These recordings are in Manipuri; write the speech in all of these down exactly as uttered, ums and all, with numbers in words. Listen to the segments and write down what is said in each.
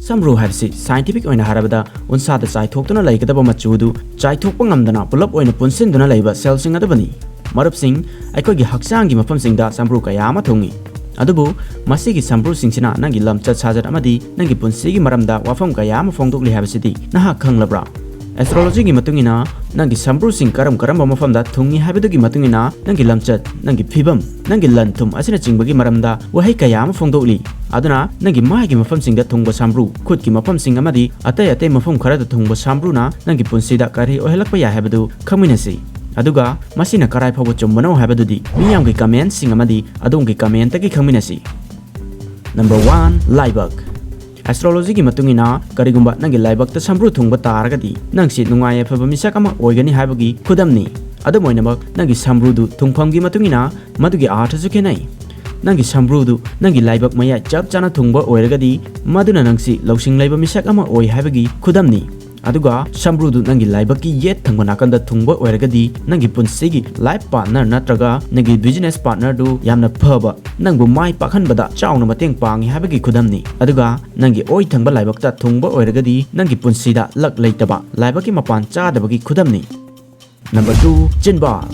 ꯁꯝꯕ꯭ꯔꯨ ꯍꯥꯏꯕꯁꯤ scientific ꯑꯣꯏꯅ ꯍꯥꯏꯔꯕꯗ ꯎꯟꯁꯥꯗ ꯆꯥꯏꯊꯣꯛꯇꯨꯅ ꯂꯩꯒꯗꯕ ꯃꯆꯨꯗꯨ ꯆꯥꯏꯊꯣꯛꯄ ꯉꯝꯗꯅ ꯄꯨꯂꯞ ꯑꯣꯏꯅ ꯄꯨꯟꯁꯤꯟꯗꯨꯅ ꯂꯩꯕ cellꯁꯤꯡ ꯑꯗꯨꯕꯨꯅꯤ꯫ ꯃꯔꯨꯞꯁꯤꯡ, ꯑꯩꯈꯣꯏꯒꯤ ꯍꯛꯆꯥꯡꯒꯤ ꯃꯐꯝꯁꯤꯡꯗ ꯁꯝꯕ꯭ꯔꯨ ꯀꯌꯥ ꯑꯃ ꯊꯨꯡꯏ꯫ ꯑꯗꯨꯕꯨ ꯃꯁꯤꯒꯤ ꯁꯝꯕ꯭ꯔꯨꯁꯤꯡꯁꯤꯅ ꯅꯪꯒꯤ ꯂꯝꯆꯠ ꯁꯥꯖꯠ ꯑꯃꯗꯤ ꯅꯪꯒꯤ ꯄꯨꯟꯁꯤꯒꯤ ꯃꯔꯝꯗ ꯋꯥꯐꯝ ꯀꯌꯥ ꯑꯃ ꯐꯣꯡꯗꯣꯛꯂꯤ ꯍꯥꯏꯕꯁꯤꯗꯤ ꯅꯍꯥꯛ ꯈꯪꯂꯕ꯭ꯔꯥ? Astrologyꯒꯤ ꯃꯇꯨꯡ ꯏꯟꯅ ꯅꯪꯒꯤ ꯁꯝꯕ꯭ꯔꯨꯁꯤꯡ ꯀꯔꯝ ꯀꯔꯝꯕ ꯃꯐꯝꯗ ꯊꯨꯡꯏ ꯍꯥꯏꯕꯗꯨꯒꯤ ꯃꯇꯨꯡ ꯏꯟꯅ ꯅꯪꯒꯤ ꯂꯝꯆꯠ, ꯅꯪꯒꯤ ꯐꯤꯕꯝ, ꯅꯪꯒꯤ ꯂꯟ ꯊꯨꯝ ꯑꯁꯤꯅꯆꯤꯡꯕꯒꯤ ꯃꯔꯝꯗ ꯋꯥꯍꯩ ꯀꯌꯥ ꯑꯃ ꯐꯣꯡꯗꯣꯛꯂꯤ꯫ ꯑꯗꯨꯅ ꯅꯪꯒꯤ ꯃꯥꯏꯒꯤ ꯃꯐꯝꯁꯤꯡꯗ ꯊꯨꯡꯕ ꯁꯝꯕ꯭ꯔꯨ, ꯈꯨꯠꯀꯤ ꯃꯐꯝꯁꯤꯡ ꯑꯃꯗꯤ ꯑꯇꯩ ꯑꯇꯩ ꯃꯐꯝ ꯈꯔꯗ ꯊꯨꯡꯕ ꯁꯝꯕ꯭ꯔꯨꯅ ꯅꯪꯒꯤ ꯄꯨꯟꯁꯤꯗ ꯀꯔꯤ ꯑꯣꯏꯍꯜꯂꯛꯄ ꯌꯥꯏ ꯍꯥꯏꯕꯗꯨ ꯈꯪꯃꯤꯟꯅꯁꯤ꯫ ꯑꯗꯨꯒ ꯃꯁꯤꯅ ꯀꯔꯥꯏ ꯐꯥꯎꯕ ꯆꯨꯝꯕꯅꯣ ꯍꯥꯏꯕꯗꯨꯗꯤ ꯃꯤꯌꯥꯝꯒꯤ commentꯁꯤꯡ ꯑꯃꯗꯤ ꯑꯗꯣꯝꯒꯤ commentꯇꯒꯤ ꯈꯪꯃꯤꯟꯅꯁꯤ꯫ Number one, ꯂꯥꯏꯕꯛ꯫ Astrologyꯒꯤ ꯃꯇꯨꯡ ꯏꯟꯅ ꯀꯔꯤꯒꯨꯝꯕ ꯅꯪꯒꯤ ꯂꯥꯏꯕꯛꯇ ꯁꯝꯕ꯭ꯔꯨ ꯊꯨꯡꯕ ꯇꯥꯔꯒꯗꯤ ꯅꯪꯁꯤ ꯅꯨꯡꯉꯥꯏ ꯌꯥꯏꯐꯕ ꯃꯤꯁꯛ ꯑꯃ ꯑꯣꯏꯒꯅꯤ ꯍꯥꯏꯕꯒꯤ ꯈꯨꯗꯝꯅꯤ꯫ ꯑꯗꯨꯝ ꯑꯣꯏꯅꯃꯛ ꯅꯪꯒꯤ ꯁꯝꯕ꯭ꯔꯨꯗꯨ ꯊꯨꯡꯐꯝꯒꯤ ꯃꯇꯨꯡ ꯏꯟꯅ ꯃꯗꯨꯒꯤ ꯑꯥꯔꯊꯁꯨ ꯈꯦꯠꯅꯩ꯫ ꯅꯪꯒꯤ ꯁꯝꯕ꯭ꯔꯨꯗꯨ ꯅꯪꯒꯤ ꯂꯥꯏꯕꯛ ꯃꯌꯥꯏ ꯆꯞ ꯆꯥꯅ ꯊꯨꯡꯕ ꯑꯣꯏꯔꯒꯗꯤ ꯃꯗꯨꯅ ꯅꯪꯁꯤ ꯂꯧꯁꯤꯡ ꯂꯩꯕ ꯃꯤꯁꯛ ꯑꯃ ꯑꯣꯏ ꯍꯥꯏꯕꯒꯤ ꯈꯨꯗꯝꯅꯤ꯫ ꯑꯗꯨꯒ ꯁꯝꯕ꯭ꯔꯨꯗꯨ ꯅꯪꯒꯤ ꯂꯥꯏꯕꯛꯀꯤ ꯌꯦꯠ ꯊꯪꯕ ꯅꯥꯀꯟꯗ ꯊꯨꯡꯕ ꯑꯣꯏꯔꯒꯗꯤ ꯅꯪꯒꯤ ꯄꯨꯟꯁꯤꯒꯤ life partner ꯅꯠꯇ꯭ꯔꯒ ꯅꯪꯒꯤ business partnerꯗꯨ ꯌꯥꯝꯅ ꯐꯕ, ꯅꯪꯕꯨ ꯃꯥꯏ ꯄꯥꯛꯍꯟꯕꯗ ꯆꯥꯎꯅ ꯃꯇꯦꯡ ꯄꯥꯡꯉꯤ ꯍꯥꯏꯕꯒꯤ ꯈꯨꯗꯝꯅꯤ꯫ ꯑꯗꯨꯒ ꯅꯪꯒꯤ ꯑꯣꯏ ꯊꯪꯕ ꯂꯥꯏꯕꯛꯇ ꯊꯨꯡꯕ ꯑꯣꯏꯔꯒꯗꯤ ꯅꯪꯒꯤ ꯄꯨꯟꯁꯤꯗ luck ꯂꯩꯇꯕ, ꯂꯥꯏꯕꯛꯀꯤ ꯃꯄꯥꯟ ꯆꯥꯗꯕꯒꯤ ꯈꯨꯗꯝꯅꯤ꯫ Number two, ꯆꯤꯟꯕꯥꯜ꯫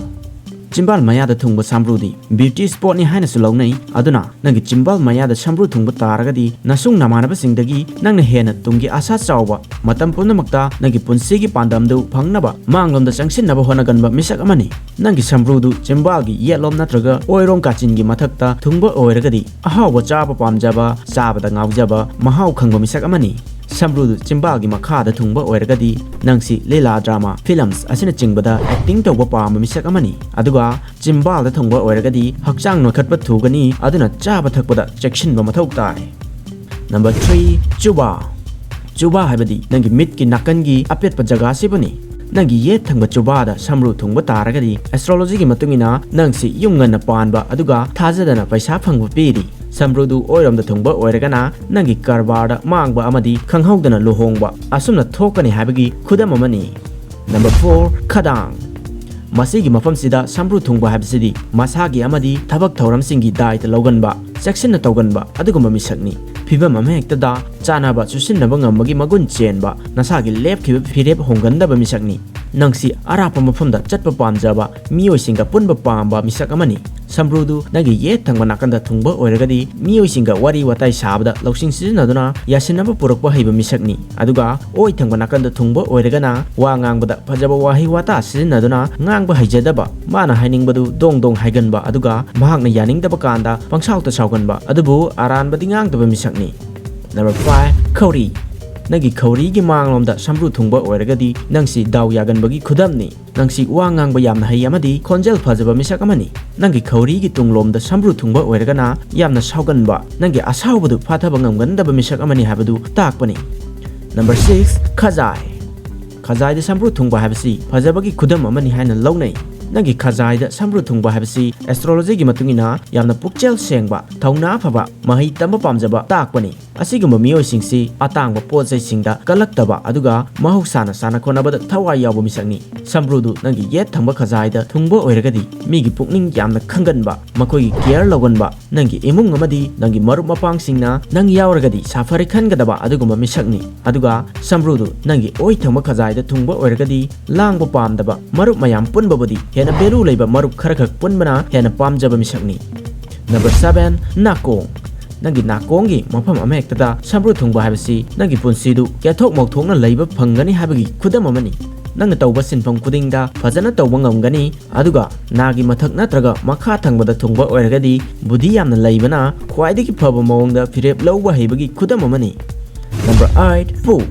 ꯆꯤꯟꯕꯥꯜ ꯃꯌꯥꯗ ꯊꯨꯡꯕ ꯁꯝꯕ꯭ꯔꯨꯗꯤ beauty spotꯅꯤ ꯍꯥꯏꯅꯁꯨ ꯂꯧꯅꯩ꯫ ꯑꯗꯨꯅ ꯅꯪꯒꯤ ꯆꯤꯟꯕꯥꯜ ꯃꯌꯥꯗ ꯁꯝꯕ꯭ꯔꯨ ꯊꯨꯡꯕ ꯇꯥꯔꯒꯗꯤ ꯅꯁꯨꯡ ꯅꯃꯥꯟꯅꯕꯁꯤꯡꯗꯒꯤ ꯅꯪꯅ ꯍꯦꯟꯅ ꯇꯨꯡꯒꯤ ꯑꯥꯁꯥ ꯆꯥꯎꯕ, ꯃꯇꯝ ꯄꯨꯝꯅꯃꯛꯇ ꯅꯪꯒꯤ ꯄꯨꯟꯁꯤꯒꯤ ꯄꯥꯟꯗꯝꯗꯨ ꯐꯪꯅꯕ ꯃꯥꯡꯂꯣꯝꯗ ꯆꯪꯁꯤꯟꯅꯕ ꯍꯣꯠꯅꯒꯟꯕ ꯃꯤꯁꯛ ꯑꯃꯅꯤ꯫ ꯅꯪꯒꯤ ꯁꯝꯕ꯭ꯔꯨꯗꯨ ꯆꯤꯟꯕꯥꯜꯒꯤ ꯌꯦꯠꯂꯣꯝ ꯅꯠꯇ꯭ꯔꯒ ꯑꯣꯏꯔꯣꯝ ꯀꯥꯆꯤꯟꯒꯤ ꯃꯊꯛꯇ ꯊꯨꯡꯕ ꯑꯣꯏꯔꯒꯗꯤ ꯑꯍꯥꯎꯕ ꯆꯥꯕ ꯄꯥꯝꯖꯕ, ꯆꯥꯕꯗ ꯉꯥꯎꯖꯕ, ꯃꯍꯥꯎ ꯈꯪꯕ ꯃꯤꯁꯛ ꯑꯃꯅꯤ꯫ ꯁꯝꯕ꯭ꯔꯨꯗꯨ ꯆꯤꯟꯕꯥꯜꯒꯤ ꯃꯈꯥꯗ ꯊꯨꯡꯕ ꯑꯣꯏꯔꯒꯗꯤ ꯅꯪꯁꯤ ꯂꯤꯂꯥ, drama, films ꯑꯁꯤꯅꯆꯤꯡꯕꯗ acting ꯇꯧꯕ ꯄꯥꯝꯕ ꯃꯤꯁꯛ ꯑꯃꯅꯤ꯫ ꯑꯗꯨꯒ ꯆꯤꯟꯕꯥꯜꯗ ꯊꯨꯡꯕ ꯑꯣꯏꯔꯒꯗꯤ ꯍꯛꯆꯥꯡ ꯅꯣꯏꯈꯠꯄ ꯊꯨꯒꯅꯤ, ꯑꯗꯨꯅ ꯆꯥꯕ ꯊꯛꯄꯗ ꯆꯦꯛꯁꯤꯟꯕ ꯃꯊꯧ ꯇꯥꯏ꯫ Number three, ꯆꯨꯕꯥ꯫ ꯆꯨꯕꯥ ꯍꯥꯏꯕꯗꯤ ꯅꯪꯒꯤ ꯃꯤꯠꯀꯤ ꯅꯥꯀꯟꯒꯤ ꯑꯄꯦꯠꯄ ꯖꯒꯥ ꯑꯁꯤꯕꯨꯅꯤ꯫ ꯅꯪꯒꯤ ꯌꯦꯠ ꯊꯪꯕ ꯆꯨꯕꯥꯗ ꯁꯝꯕ꯭ꯔꯨ ꯊꯨꯡꯕ ꯇꯥꯔꯒꯗꯤ astrologyꯒꯤ ꯃꯇꯨꯡ ꯏꯟꯅ ꯅꯪꯁꯤ ꯌꯨꯝ ꯉꯟꯅ ꯄꯥꯟꯕ ꯑꯗꯨꯒ ꯊꯥꯖꯗꯅ ꯄꯩꯁꯥ ꯐꯪꯕ ꯄꯤꯔꯤ꯫ ꯁꯝꯕ꯭ꯔꯨꯗꯨ ꯑꯣꯏꯔꯣꯝꯗ ꯊꯨꯡꯕ ꯑꯣꯏꯔꯒꯅ ꯅꯪꯒꯤ ꯀꯔꯕꯥꯔꯗ ꯃꯥꯡꯕ ꯑꯃꯗꯤ ꯈꯪꯍꯧꯗꯅ ꯂꯨꯍꯣꯡꯕ ꯑꯁꯨꯝꯅ ꯊꯣꯛꯀꯅꯤ ꯍꯥꯏꯕꯒꯤ ꯈꯨꯗꯝ ꯑꯃꯅꯤ꯫ Number four, ꯈꯗꯥꯡ꯫ ꯃꯁꯤꯒꯤ ꯃꯐꯝꯁꯤꯗ ꯁꯝꯕ꯭ꯔꯨ ꯊꯨꯡꯕ ꯍꯥꯏꯕꯁꯤꯗꯤ ꯃꯁꯥꯒꯤ ꯑꯃꯗꯤ ꯊꯕꯛ ꯊꯧꯔꯝꯁꯤꯡꯒꯤ ꯗꯥꯏꯇ ꯂꯧꯒꯟꯕ, ꯆꯦꯛꯁꯤꯟꯅ ꯇꯧꯒꯟꯕ ꯑꯗꯨꯒꯨꯝꯕ ꯃꯤꯁꯛꯅꯤ꯫ ꯐꯤꯚꯝ ꯑꯃꯍꯦꯛꯇꯗ ꯆꯥꯅꯕ ꯆꯨꯁꯤꯟꯅꯕ ꯉꯝꯕꯒꯤ ꯃꯒꯨꯟ ꯆꯦꯟꯕ, ꯅꯁꯥꯒꯤ ꯂꯦꯞꯈꯤꯕ ꯐꯤꯔꯦꯞ ꯍꯣꯡꯒꯟꯗꯕ ꯃꯤꯁꯛꯅꯤ꯫ ꯅꯪꯁꯤ ꯑꯔꯥꯞꯄ ꯃꯐꯝꯗ ꯆꯠꯄ ꯄꯥꯝꯖꯕ, ꯃꯤꯑꯣꯏꯁꯤꯡꯒ ꯄꯨꯟꯕ ꯄꯥꯝꯕ ꯃꯤꯁꯛ ꯑꯃꯅꯤ꯫ ꯁꯝꯕ꯭ꯔꯨꯗꯨ ꯅꯪꯒꯤ ꯌꯦꯠ ꯊꯪꯕ ꯅꯥꯀꯟꯗ ꯊꯨꯡꯕ ꯑꯣꯏꯔꯒꯗꯤ, ꯃꯤꯑꯣꯏꯁꯤꯡꯒ ꯋꯥꯔꯤ ꯋꯥꯇꯥꯏ ꯁꯥꯕꯗ ꯂꯧꯁꯤꯡ ꯁꯤꯖꯤꯟꯅꯗꯨꯅ ꯌꯥꯁꯤꯟꯅꯕ ꯄꯨꯔꯛꯄ ꯍꯩꯕ ꯃꯤꯁꯛꯅꯤ꯫ ꯑꯗꯨꯒ ꯑꯣꯏ ꯊꯪꯕ ꯅꯥꯀꯟꯗ ꯊꯨꯡꯕ ꯑꯣꯏꯔꯒꯅ, ꯋꯥ ꯉꯥꯡꯕꯗ ꯐꯖꯕ ꯋꯥꯍꯩ ꯋꯥꯇꯥ ꯁꯤꯖꯤꯟꯅꯗꯨꯅ ꯉꯥꯡꯕ ꯍꯩꯖꯗꯕ, ꯃꯥꯅ ꯍꯥꯏꯅꯤꯡꯕꯗꯨ ꯗꯣꯡ ꯗꯣꯡ ꯍꯥꯏꯒꯟꯕ, ꯑꯗꯨꯒ ꯃꯍꯥꯛꯅ ꯌꯥꯅꯤꯡꯗꯕ ꯀꯥꯟꯗ ꯄꯪꯁꯥꯎꯇ ꯁꯥꯎꯒꯟꯕ, ꯑꯗꯨꯕꯨ ꯑꯔꯥꯟꯕꯗꯤ ꯉꯥꯡꯗꯕ ꯃꯤꯁꯛꯅꯤ꯫ Number five, ꯈꯧꯔꯤ꯫ ꯅꯪꯒꯤ ꯈꯧꯔꯤꯒꯤ ꯃꯥꯡꯂꯣꯝꯗ ꯁꯝꯕ꯭ꯔꯨ ꯊꯨꯡꯕ ꯑꯣꯏꯔꯒꯗꯤ, ꯅꯪꯁꯤ ꯗꯥꯎ ꯌꯥꯒꯟꯕꯒꯤ ꯈꯨꯗꯝꯅꯤ꯫ ꯅꯪꯁꯤ ꯋꯥ ꯉꯥꯡꯕ ꯌꯥꯝꯅ ꯍꯩ ꯑꯃꯗꯤ ꯈꯣꯟꯖꯦꯜ ꯐꯖꯕ ꯃꯤꯁꯛ ꯑꯃꯅꯤ꯫ ꯅꯪꯒꯤ ꯈꯧꯔꯤꯒꯤ ꯇꯨꯡꯂꯣꯝꯗ ꯁꯝꯕ꯭ꯔꯨ ꯊꯨꯡꯕ ꯑꯣꯏꯔꯒꯅ, ꯌꯥꯝꯅ ꯁꯥꯎꯒꯟꯕ, ꯅꯪꯒꯤ ꯑꯁꯥꯎꯕꯗꯨ ꯐꯥꯊꯕ ꯉꯝꯒꯟꯗꯕ ꯃꯤꯁꯛ ꯑꯃꯅꯤ ꯍꯥꯏꯕꯗꯨ ꯇꯥꯛꯄꯅꯤ꯫ Number six, ꯈꯖꯥꯏ꯫ ꯈꯖꯥꯏꯗ ꯁꯝꯕ꯭ꯔꯨ ꯊꯨꯡꯕ ꯍꯥꯏꯕꯁꯤ ꯐꯖꯕꯒꯤ ꯈꯨꯗꯝ ꯑꯃꯅꯤ ꯍꯥꯏꯅ ꯂꯧꯅꯩ꯫ ꯅꯪꯒꯤ ꯈꯖꯥꯏꯗ ꯁꯝꯕ꯭ꯔꯨ ꯊꯨꯡꯕ ꯍꯥꯏꯕꯁꯤ astrologyꯒꯤ ꯃꯇꯨꯡ ꯏꯟꯅ ꯌꯥꯝꯅ ꯄꯨꯛꯆꯦꯜ ꯁꯦꯡꯕ, ꯊꯧꯅꯥ ꯐꯕ, ꯃꯍꯩ ꯇꯝꯕ ꯄꯥꯝꯖꯕ ꯇꯥꯛꯄꯅꯤ꯫ ꯑꯁꯤꯒꯨꯝꯕ ꯃꯤꯑꯣꯏꯁꯤꯡꯁꯤ ꯑꯇꯥꯡꯕ ꯄꯣꯠ ꯆꯩꯁꯤꯡꯗ ꯀꯜꯂꯛꯇꯕ, ꯑꯗꯨꯒ ꯃꯍꯧꯁꯥꯅ ꯁꯥꯟꯅ ꯈꯣꯠꯅꯕꯗ ꯊꯋꯥꯏ ꯌꯥꯎꯕ ꯃꯤꯁꯛꯅꯤ꯫ ꯁꯝꯕ꯭ꯔꯨꯗꯨ ꯅꯪꯒꯤ ꯌꯦꯠ ꯊꯪꯕ ꯈꯖꯥꯏꯗ ꯊꯨꯡꯕ ꯑꯣꯏꯔꯒꯗꯤ, ꯃꯤꯒꯤ ꯄꯨꯛꯅꯤꯡ ꯌꯥꯝꯅ ꯈꯪꯒꯟꯕ, ꯃꯈꯣꯏꯒꯤ care ꯂꯧꯒꯟꯕ, ꯅꯪꯒꯤ ꯏꯃꯨꯡ ꯑꯃꯗꯤ ꯅꯪꯒꯤ ꯃꯔꯨꯞ ꯃꯄꯥꯡꯁꯤꯡꯅ ꯅꯪ ꯌꯥꯎꯔꯒꯗꯤ ꯁꯥꯐꯔꯦ ꯈꯟꯒꯗꯕ ꯑꯗꯨꯒꯨꯝꯕ ꯃꯤꯁꯛꯅꯤ꯫ ꯑꯗꯨꯒ ꯁꯝꯕ꯭ꯔꯨꯗꯨ ꯅꯪꯒꯤ ꯑꯣꯏ ꯊꯪꯕ ꯈꯖꯥꯏꯗ ꯊꯨꯡꯕ ꯑꯣꯏꯔꯒꯗꯤ, ꯂꯥꯡꯕ ꯄꯥꯝꯗꯕ, ꯃꯔꯨꯞ ꯃꯌꯥꯝ ꯄꯨꯟꯕꯕꯨꯗꯤ ꯍꯦꯟꯅ value ꯂꯩꯕ ꯃꯔꯨꯞ ꯈꯔꯈꯛ ꯄꯨꯟꯕꯅ ꯍꯦꯟꯅ ꯄꯥꯝꯖꯕ ꯃꯤꯁꯛꯅꯤ꯫ Number seven, ꯅꯥꯀꯣꯡ꯫ ꯅꯪꯒꯤ ꯅꯥꯀꯣꯡꯒꯤ ꯃꯐꯝ ꯑꯃꯍꯦꯛꯇꯗ ꯁꯝꯕ꯭ꯔꯨ ꯊꯨꯡꯕ ꯍꯥꯏꯕꯁꯤ ꯅꯪꯒꯤ ꯄꯨꯟꯁꯤꯗꯨ ꯀꯦꯊꯣꯛ ꯃꯧꯊꯣꯛꯅ ꯂꯩꯕ ꯐꯪꯒꯅꯤ ꯍꯥꯏꯕꯒꯤ ꯈꯨꯗꯝ ꯑꯃꯅꯤ꯫ ꯅꯪꯅ ꯇꯧꯕ ꯁꯤꯟꯐꯝ ꯈꯨꯗꯤꯡꯗ ꯐꯖꯅ ꯇꯧꯕ ꯉꯝꯒꯅꯤ, ꯑꯗꯨꯒ ꯅꯥꯒꯤ ꯃꯊꯛ ꯅꯠꯇ꯭ꯔꯒ ꯃꯈꯥ ꯊꯪꯕꯗ ꯊꯨꯡꯕ ꯑꯣꯏꯔꯒꯗꯤ, ꯕꯨꯙꯤ ꯌꯥꯝꯅ ꯂꯩꯕꯅ ꯈ꯭ꯋꯥꯏꯗꯒꯤ ꯐꯕ ꯃꯑꯣꯡꯗ ꯐꯤꯔꯦꯞ ꯂꯧꯕ ꯍꯩꯕꯒꯤ ꯈꯨꯗꯝ ꯑꯃꯅꯤ꯫ Number eight, ꯄꯨꯛ꯫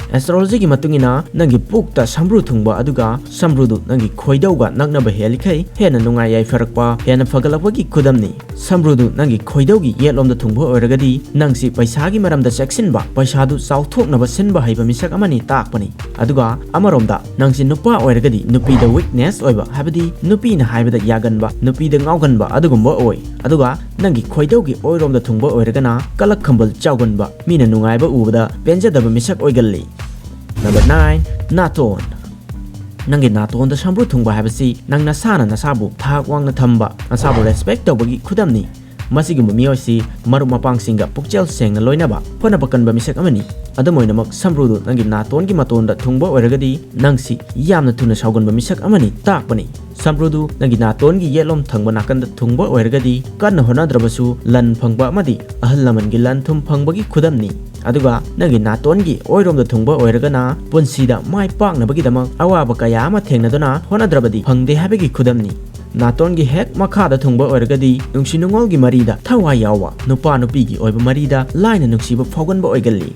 Astrologyꯒꯤ ꯃꯇꯨꯡ ꯏꯟꯅ, ꯅꯪꯒꯤ ꯄꯨꯛꯇ ꯁꯝꯕ꯭ꯔꯨ ꯊꯨꯡꯕ ꯑꯗꯨꯒ ꯁꯝꯕ꯭ꯔꯨꯗꯨ ꯅꯪꯒꯤ ꯈꯣꯏꯗꯧꯒ ꯅꯛꯅꯕ ꯍꯦꯜꯂꯤꯈꯩ ꯍꯦꯟꯅ ꯅꯨꯡꯉꯥꯏ ꯌꯥꯏꯐꯔꯛꯄ, ꯍꯦꯟꯅ ꯐꯒꯠꯂꯛꯄꯒꯤ ꯈꯨꯗꯝꯅꯤ꯫ ꯁꯝꯕ꯭ꯔꯨꯗꯨ ꯅꯪꯒꯤ ꯈꯣꯏꯗꯧꯒꯤ ꯌꯦꯠꯂꯣꯝꯗ ꯊꯨꯡꯕ ꯑꯣꯏꯔꯒꯗꯤ, ꯅꯪꯁꯤ ꯄꯩꯁꯥꯒꯤ ꯃꯔꯝꯗ ꯆꯦꯛꯁꯤꯟꯕ, ꯄꯩꯁꯥꯗꯨ ꯆꯥꯎꯊꯣꯛꯅꯕ ꯁꯤꯟꯕ ꯍꯩꯕ ꯃꯤꯁꯛ ꯑꯃꯅꯤ ꯇꯥꯛꯄꯅꯤ꯫ ꯑꯗꯨꯒ ꯑꯃꯔꯣꯝꯗ, ꯅꯪꯁꯤ ꯅꯨꯄꯥ ꯑꯣꯏꯔꯒꯗꯤ ꯅꯨꯄꯤꯗ weakness ꯑꯣꯏꯕ, ꯍꯥꯏꯕꯗꯤ ꯅꯨꯄꯤꯅ ꯍꯥꯏꯕꯗ ꯌꯥꯒꯟꯕ, ꯅꯨꯄꯤꯗ ꯉꯥꯎꯒꯟꯕ ꯑꯗꯨꯒꯨꯝꯕ ꯑꯣꯏ꯫ ꯑꯗꯨꯒ ꯅꯪꯒꯤ ꯈꯣꯏꯗꯧꯒꯤ ꯑꯣꯏꯔꯣꯝꯗ ꯊꯨꯡꯕ ꯑꯣꯏꯔꯒꯅ ꯀꯂꯛ ꯈꯝꯕꯜ ꯆꯥꯎꯒꯟꯕ, ꯃꯤꯅ ꯅꯨꯡꯉꯥꯏꯕ ꯎꯕꯗ ꯄꯦꯟꯖꯗꯕ ꯃꯤꯁꯛ ꯑꯣꯏꯒꯜꯂꯤ꯫ Number nine, ꯅꯥꯇꯣꯟ꯫ ꯅꯪꯒꯤ ꯅꯥꯇꯣꯟꯗ ꯁꯝꯕ꯭ꯔꯨ ꯊꯨꯡꯕ ꯍꯥꯏꯕꯁꯤ ꯅꯪ ꯅꯁꯥꯅ ꯅꯁꯥꯕꯨ ꯊꯥꯛ ꯋꯥꯡꯅ ꯊꯝꯕ, ꯅꯁꯥꯕꯨ respect ꯇꯧꯕꯒꯤ ꯈꯨꯗꯝꯅꯤ꯫ ꯃꯁꯤꯒꯨꯝꯕ ꯃꯤꯑꯣꯏꯁꯤ ꯃꯔꯨꯞ ꯃꯄꯥꯡꯁꯤꯡꯒ ꯄꯨꯛꯆꯦꯜ ꯁꯦꯡꯅ ꯂꯣꯏꯅꯕ, ꯍꯣꯠꯅꯕ ꯀꯟꯕ ꯃꯤꯁꯛ ꯑꯃꯅꯤ꯫ ꯑꯗꯨꯝ ꯑꯣꯏꯅꯃꯛ, ꯁꯝꯕ꯭ꯔꯨꯗꯨ ꯅꯪꯒꯤ ꯅꯥꯇꯣꯟꯒꯤ ꯃꯇꯣꯟꯗ ꯊꯨꯡꯕ ꯑꯣꯏꯔꯒꯗꯤ, ꯅꯪꯁꯤ ꯌꯥꯝꯅ ꯊꯨꯅ ꯁꯥꯎꯒꯟꯕ ꯃꯤꯁꯛ ꯑꯃꯅꯤ ꯇꯥꯛꯄꯅꯤ꯫ ꯁꯝꯕ꯭ꯔꯨꯗꯨ ꯅꯪꯒꯤ ꯅꯥꯇꯣꯟꯒꯤ ꯌꯦꯠꯂꯣꯝ ꯊꯪꯕ ꯅꯥꯀꯟꯗ ꯊꯨꯡꯕ ꯑꯣꯏꯔꯒꯗꯤ, ꯀꯟꯅ ꯍꯣꯠꯅꯗ꯭ꯔꯕꯁꯨ ꯂꯟ ꯐꯪꯕ ꯑꯃꯗꯤ ꯑꯍꯜ ꯂꯃꯟꯒꯤ ꯂꯟ ꯊꯨꯝ ꯐꯪꯕꯒꯤ ꯈꯨꯗꯝꯅꯤ꯫ ꯑꯗꯨꯒ ꯅꯪꯒꯤ ꯅꯥꯇꯣꯟꯒꯤ ꯑꯣꯏꯔꯣꯝꯗ ꯊꯨꯡꯕ ꯑꯣꯏꯔꯒꯅ, ꯄꯨꯟꯁꯤꯗ ꯃꯥꯏ ꯄꯥꯛꯅꯕꯒꯤꯗꯃꯛ ꯑꯋꯥꯕ ꯀꯌꯥ ꯑꯃ ꯊꯦꯡꯅꯗꯨꯅ ꯍꯣꯠꯅꯗ꯭ꯔꯕꯗꯤ ꯐꯪꯗꯦ ꯍꯥꯏꯕꯒꯤ ꯈꯨꯗꯝꯅꯤ꯫ ꯅꯥꯇꯣꯟꯒꯤ ꯍꯦꯛ ꯃꯈꯥꯗ ꯊꯨꯡꯕ ꯑꯣꯏꯔꯒꯗꯤ, ꯅꯨꯡꯁꯤ ꯅꯨꯡꯉꯣꯜꯒꯤ ꯃꯔꯤꯗ ꯊꯋꯥꯏ ꯌꯥꯎꯕ, ꯅꯨꯄꯥ ꯅꯨꯄꯤꯒꯤ ꯑꯣꯏꯕ ꯃꯔꯤꯗ ꯂꯥꯏꯅ ꯅꯨꯡꯁꯤꯕ ꯐꯥꯎꯒꯟꯕ ꯑꯣꯏꯒꯜꯂꯤ꯫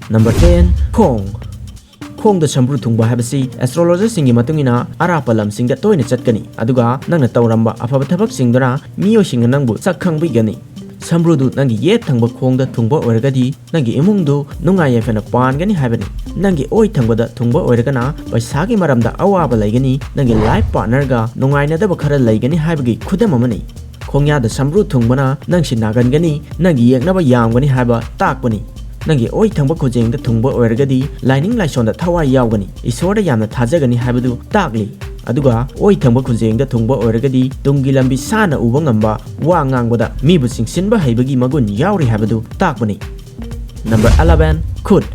Number ten, ꯈꯣꯡ꯫ ꯈꯣꯡꯗ ꯁꯝꯕ꯭ꯔꯨ ꯊꯨꯡꯕ ꯍꯥꯏꯕꯁꯤ astrologerꯁꯤꯡꯒꯤ ꯃꯇꯨꯡ ꯏꯟꯅ ꯑꯔꯥꯞꯄ ꯂꯝꯁꯤꯡꯗ ꯇꯣꯏꯅ ꯆꯠꯀꯅꯤ, ꯑꯗꯨꯒ ꯅꯪꯅ ꯇꯧꯔꯝꯕ ꯑꯐꯕ ꯊꯕꯛꯁꯤꯡꯗꯨꯅ ꯃꯤꯑꯣꯏꯁꯤꯡꯅ ꯅꯪꯕꯨ ꯁꯛ ꯈꯪꯕꯤꯒꯅꯤ꯫ ꯁꯝꯕ꯭ꯔꯨꯗꯨ ꯅꯪꯒꯤ ꯌꯦꯠ ꯊꯪꯕ ꯈꯣꯡꯗ ꯊꯨꯡꯕ ꯑꯣꯏꯔꯒꯗꯤ, ꯅꯪꯒꯤ ꯏꯃꯨꯡꯗꯨ ꯅꯨꯡꯉꯥꯏ ꯌꯥꯏꯐꯅ ꯄꯥꯟꯒꯅꯤ ꯍꯥꯏꯕꯅꯤ꯫ ꯅꯪꯒꯤ ꯑꯣꯏ ꯊꯪꯕꯗ ꯊꯨꯡꯕ ꯑꯣꯏꯔꯒꯅ, ꯄꯩꯁꯥꯒꯤ ꯃꯔꯝꯗ ꯑꯋꯥꯕ ꯂꯩꯒꯅꯤ, ꯅꯪꯒꯤ life partnerꯒ ꯅꯨꯡꯉꯥꯏꯅꯗꯕ ꯈꯔ ꯂꯩꯒꯅꯤ ꯍꯥꯏꯕꯒꯤ ꯈꯨꯗꯝ ꯑꯃꯅꯤ꯫ ꯈꯣꯡꯌꯥꯗ ꯁꯝꯕ꯭ꯔꯨ ꯊꯨꯡꯕꯅ ꯅꯪꯁꯤ ꯅꯥꯒꯟꯒꯅꯤ, ꯅꯪꯒꯤ ꯌꯦꯛꯅꯕ ꯌꯥꯝꯒꯅꯤ ꯍꯥꯏꯕ ꯇꯥꯛꯄꯅꯤ꯫ ꯅꯪꯒꯤ ꯑꯣꯏ ꯊꯪꯕ ꯈꯨꯖꯦꯡꯗ ꯊꯨꯡꯕ ꯑꯣꯏꯔꯒꯗꯤ, ꯂꯥꯏꯅꯤꯡ ꯂꯥꯏꯁꯣꯟꯗ ꯊꯋꯥꯏ ꯌꯥꯎꯒꯅꯤ, ꯏꯁꯣꯔꯗ ꯌꯥꯝꯅ ꯊꯥꯖꯒꯅꯤ ꯍꯥꯏꯕꯗꯨ ꯇꯥꯛꯂꯤ꯫ ꯑꯗꯨꯒ ꯑꯣꯏ ꯊꯪꯕ ꯈꯨꯖꯦꯡꯗ ꯊꯨꯡꯕ ꯑꯣꯏꯔꯒꯗꯤ, ꯇꯨꯡꯒꯤ ꯂꯝꯕꯤ ꯁꯥꯟꯅ ꯎꯕ ꯉꯝꯕ, ꯋꯥ ꯉꯥꯡꯕꯗ ꯃꯤꯕꯨ ꯆꯤꯡꯁꯤꯟꯕ ꯍꯩꯕꯒꯤ ꯃꯒꯨꯟ ꯌꯥꯎꯔꯤ ꯍꯥꯏꯕꯗꯨ ꯇꯥꯛꯄꯅꯤ꯫ Number eleven, ꯈꯨꯠ꯫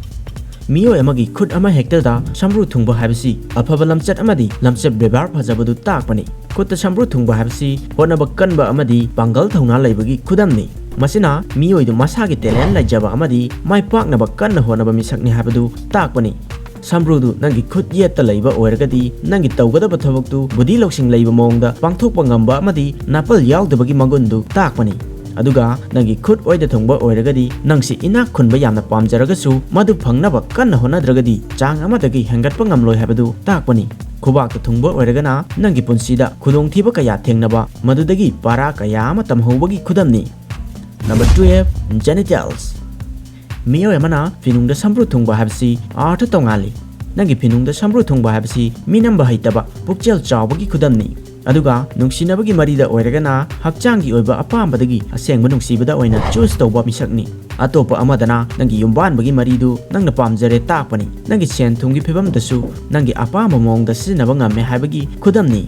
ꯃꯤꯑꯣꯏ ꯑꯃꯒꯤ ꯈꯨꯠ ꯑꯃ ꯍꯦꯛꯇꯗ ꯁꯝꯕ꯭ꯔꯨ ꯊꯨꯡꯕ ꯍꯥꯏꯕꯁꯤ ꯑꯐꯕ ꯂꯝꯆꯠ ꯑꯃꯗꯤ ꯂꯝꯆꯠ ꯕꯦꯕꯥꯔ ꯐꯖꯕꯗꯨ ꯇꯥꯛꯄꯅꯤ꯫ ꯈꯨꯠꯇ ꯁꯝꯕ꯭ꯔꯨ ꯊꯨꯡꯕ ꯍꯥꯏꯕꯁꯤ ꯍꯣꯠꯅꯕ ꯀꯟꯕ ꯑꯃꯗꯤ ꯄꯥꯡꯒꯜ ꯊꯧꯅꯥ ꯂꯩꯕꯒꯤ ꯈꯨꯗꯝꯅꯤ꯫ ꯃꯁꯤꯅ ꯃꯤꯑꯣꯏꯗꯨ ꯃꯁꯥꯒꯤ talent ꯂꯩꯖꯕ ꯑꯃꯗꯤ ꯃꯥꯏ ꯄꯥꯛꯅꯕ ꯀꯟꯅ ꯍꯣꯠꯅꯕ ꯃꯤꯁꯛꯅꯤ ꯍꯥꯏꯕꯗꯨ ꯇꯥꯛꯄꯅꯤ꯫ ꯁꯝꯕ꯭ꯔꯨꯗꯨ ꯅꯪꯒꯤ ꯈꯨꯠ ꯌꯦꯠꯇ ꯂꯩꯕ ꯑꯣꯏꯔꯒꯗꯤ, ꯅꯪꯒꯤ ꯇꯧꯒꯗꯕ ꯊꯕꯛꯇꯨ ꯕꯨꯙꯤ ꯂꯧꯁꯤꯡ ꯂꯩꯕ ꯃꯑꯣꯡꯗ ꯄꯥꯡꯊꯣꯛꯄ ꯉꯝꯕ ꯑꯃꯗꯤ ꯅꯥꯄꯜ ꯌꯥꯎꯗꯕꯒꯤ ꯃꯒꯨꯟꯗꯨ ꯇꯥꯛꯄꯅꯤ꯫ ꯑꯗꯨꯒ ꯅꯪꯒꯤ ꯈꯨꯠ ꯑꯣꯏꯗ ꯊꯨꯡꯕ ꯑꯣꯏꯔꯒꯗꯤ, ꯅꯪꯁꯤ ꯏꯅꯥꯛ ꯈꯨꯟꯕ ꯌꯥꯝꯅ ꯄꯥꯝꯖꯔꯒꯁꯨ, ꯃꯗꯨ ꯐꯪꯅꯕ ꯀꯟꯅ ꯍꯣꯠꯅꯗ꯭ꯔꯒꯗꯤ ꯆꯥꯡ ꯑꯃꯗꯒꯤ ꯍꯦꯟꯒꯠꯄ ꯉꯝꯂꯣꯏ ꯍꯥꯏꯕꯗꯨ ꯇꯥꯛꯄꯅꯤ꯫ ꯈꯨꯕꯥꯛꯇ ꯊꯨꯡꯕ ꯑꯣꯏꯔꯒꯅ, ꯅꯪꯒꯤ ꯄꯨꯟꯁꯤꯗ ꯈꯨꯗꯣꯡꯊꯤꯕ ꯀꯌꯥ ꯊꯦꯡꯅꯕ, ꯃꯗꯨꯗꯒꯤ ꯄꯥꯔꯥ ꯀꯌꯥ ꯑꯃ ꯇꯝꯍꯧꯕꯒꯤ ꯈꯨꯗꯝꯅꯤ꯫ Number twelve, genitals꯫ ꯃꯤꯑꯣꯏ ꯑꯃꯅ ꯐꯤꯅꯨꯡꯗ ꯁꯝꯕ꯭ꯔꯨ ꯊꯨꯡꯕ ꯍꯥꯏꯕꯁꯤ ꯑꯥꯔꯊ ꯇꯣꯉꯥꯜꯂꯤ꯫ ꯅꯪꯒꯤ ꯐꯤꯅꯨꯡꯗ ꯁꯝꯕ꯭ꯔꯨ ꯊꯨꯡꯕ ꯍꯥꯏꯕꯁꯤ ꯃꯤꯅꯝꯕ ꯍꯩꯇꯕ, ꯄꯨꯛꯆꯦꯜ ꯆꯥꯎꯕꯒꯤ ꯈꯨꯗꯝꯅꯤ꯫ ꯑꯗꯨꯒ ꯅꯨꯡꯁꯤꯅꯕꯒꯤ ꯃꯔꯤꯗ ꯑꯣꯏꯔꯒꯅ, ꯍꯛꯆꯥꯡꯒꯤ ꯑꯣꯏꯕ ꯑꯄꯥꯝꯕꯗꯒꯤ ꯑꯁꯦꯡꯕ ꯅꯨꯡꯁꯤꯕꯗ ꯑꯣꯏꯅ choose ꯇꯧꯕ ꯃꯤꯁꯛꯅꯤ꯫ ꯑꯇꯣꯞꯄ ꯑꯃꯗꯅ ꯅꯪꯒꯤ ꯌꯨꯝꯕꯥꯟꯕꯒꯤ ꯃꯔꯤꯗꯨ ꯅꯪꯅ ꯄꯥꯝꯖꯔꯦ ꯇꯥꯛꯄꯅꯤ꯫ ꯅꯪꯒꯤ ꯁꯦꯟ ꯊꯨꯝꯒꯤ ꯐꯤꯕꯝꯗꯁꯨ ꯅꯪꯒꯤ ꯑꯄꯥꯝꯕ ꯃꯑꯣꯡꯗ ꯁꯤꯖꯤꯟꯅꯕ ꯉꯝꯃꯦ ꯍꯥꯏꯕꯒꯤ ꯈꯨꯗꯝꯅꯤ꯫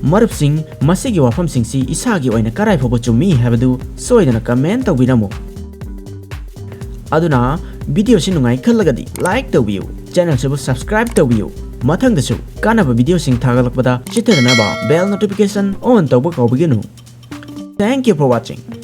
ꯃꯔꯨꯞꯁꯤꯡ, ꯃꯁꯤꯒꯤ ꯋꯥꯐꯝꯁꯤꯡꯁꯤ ꯏꯁꯥꯒꯤ ꯑꯣꯏꯅ ꯀꯔꯥꯏ ꯐꯥꯎꯕ ꯆꯨꯝꯃꯤ ꯍꯥꯏꯕꯗꯨ ꯁꯣꯏꯗꯅ comment ꯇꯧꯕꯤꯔꯝꯃꯨ꯫ ꯑꯗꯨꯅ video ꯁꯤ ꯅꯨꯡꯉꯥꯏ ꯈꯜꯂꯒꯗꯤ like ꯇꯧꯕꯤꯌꯨ, channel ꯁꯤꯕꯨ subscribe ꯇꯧꯕꯤꯌꯨ꯫ ꯃꯊꯪꯗꯁꯨ ꯀꯥꯟꯅꯕ video ꯁꯤꯡ ꯊꯥꯒꯠꯂꯛꯄꯗ ꯆꯤꯠꯊꯗꯅꯕ bell notification on ꯇꯧꯕ ꯀꯥꯎꯕꯤꯒꯅꯨ꯫ Thank you for watching.